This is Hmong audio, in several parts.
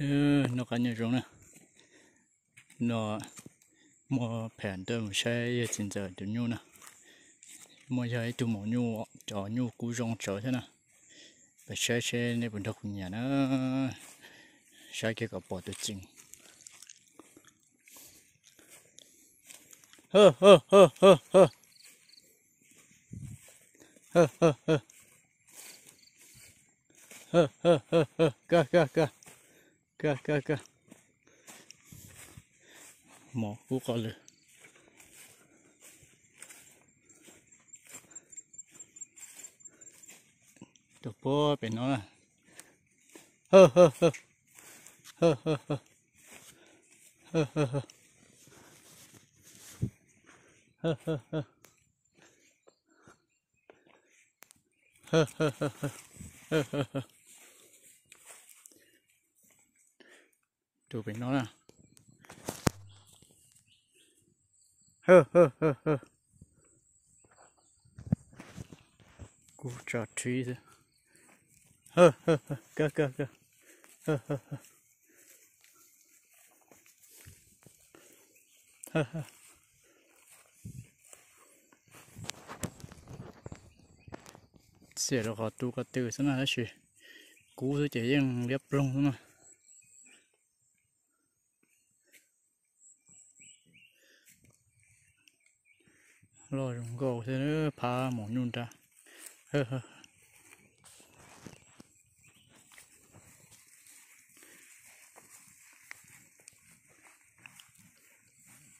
Noj qab nyob zoo na. No muaj phem tuaj mus saib yawg txiv ntxawm tus nyuj na. Muaj yog ib tug maum nyuj, cov nyuj kub zoo tsawv thiab na. Peb saib seb nej puas nrog kuv nyiam na. Saib kiag kom pom tus tseem. Kag kag kag. Kag kag kag. Mov kub qos lwm. Tus puag pem no na. Tus pem no na. Kub tso rhib xwb. Kag kag kag. Xiam rau qhov tu ko tw xwb na, tab sis kub xwb ces yeej liab ploog xwb na. Loj zoo nkauj thiab, phab maum nyuj nrab.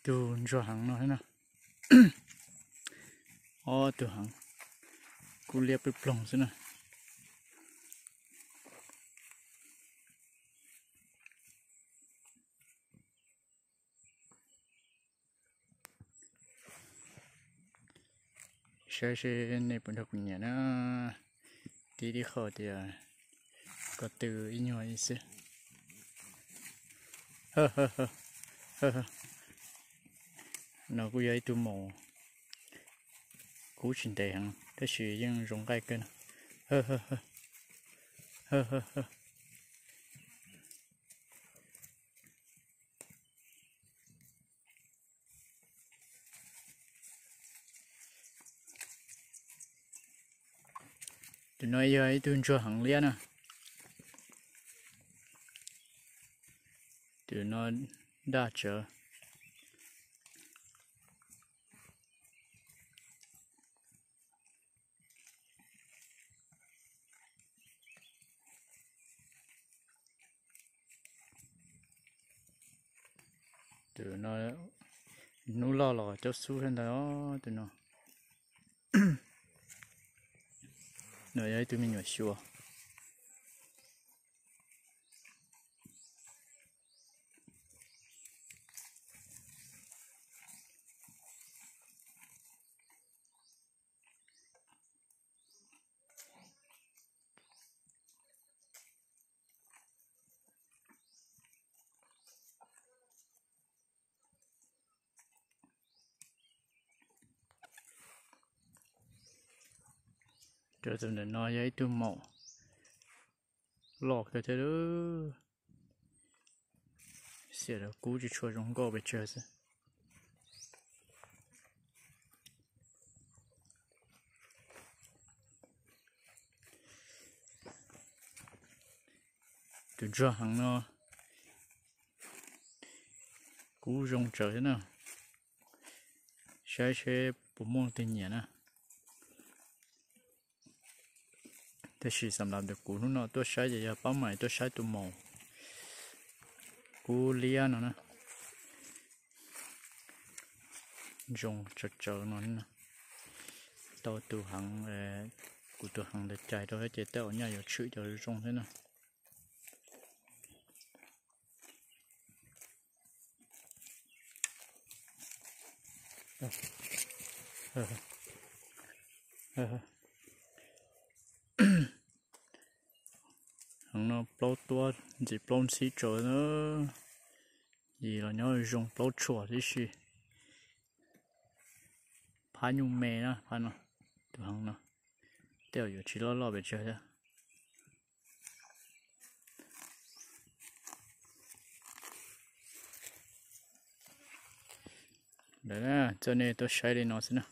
Tus ntsuag heev no thiab na. Ob tug heev, kub liab ploog ploog xwb na. Saib seb nej puas nrog kuv nyiam na. Tib tib qho tias ko tw ib nyuag ib xwb. No kuj yog ib tug maum kub tsis ntev heev tab sis yeej zoo nqaij kawg no. Tus no yog ib tug ntsuag heev liab na. Tus no daj tsawv. Tus no hnub loj los caub xub thiab ntag os tus no. No yog ib tug me nyuam xyuas. Cov tus ntawm no yog ib tug maum loj kawg thiab. Xiam rau kub tsis tshua zoo nkauj pes tsawg xwb. Tus ntsuag heev no kub zoo tsawv thiab na. Saib seb puas muaj leej twg nyiam na. Tab sis xam lav ntawm kuv hnub no tuaj saib ces yog pab mam tuaj saib tus maum kub liab no na. Zoo tsawv tsawv no. Tau tus heev, kuv tus heev ntawd cais rau thiab ces tej zaum nyaj yuav tshwm cov zoo thiab na. Heev no plaub tuab ntxim plaub ntxhib tsaus na. Yim los nyob zoo plaub tshuam tib si. Phab nyuj me na, phab no, tus heev no. Tej zaum yuav tsis loj loj pes tsawg thiab. Lawm, coj nej tuaj saib li no xwb na.